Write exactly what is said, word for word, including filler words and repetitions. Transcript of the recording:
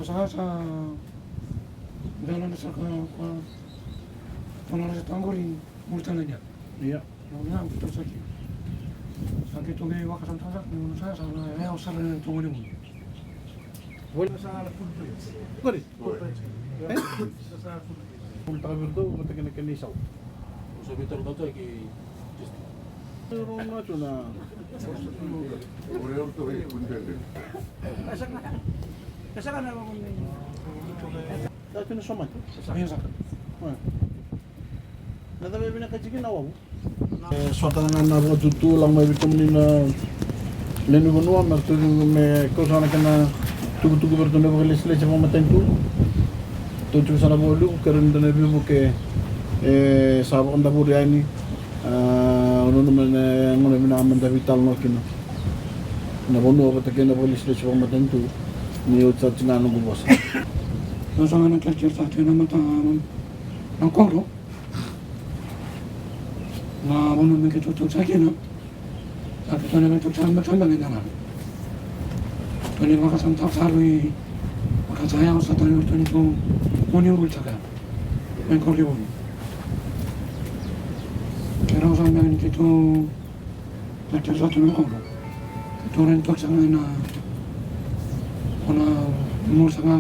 Sa sa dala na sa ka ka tona sa tangori murtala nia. Ia. Na na tu sa ki. Sa ki tu me waka sa tanga ni sa sa na e o sa na tu ni. Voli sa na kuri. Kuri. Ultaka vei iratou vata kei na kena isau. Sa vei tara data ki. Rau na tu na. Sa tu na somate. Na cava e vinakati kina na wavu? E, sota ga na vakatutu, lako mai vei kemuni na lewe ni vanua, me ratou me kausa na kena tukutuku vei ratou na vakalesilesi vakamatanitu. Ratou tiko sa na vakaliku, kerea ni da na veivuke, e, sa vakadavori yani. A, au nanuma na gauna vinaka me da veitalanoa kina na vanua vata kei na vakalesilesi vakamatanitu. Ni oti sa tiko ga noqu vosa. Au sa ga na kerekere sa tiko na mata na koro. Na vanua me keitou tiko sa kina. Sa keitou na keitou sa me sa me na na. Toni vakasama sa sa rui vakasaya sa tani toni tu moni uru sa ka. Me kori uru. Kera sa me ni keitou sa keitou sa toni koro. Keitou ren tiko sa me na. Kona mo sa nga.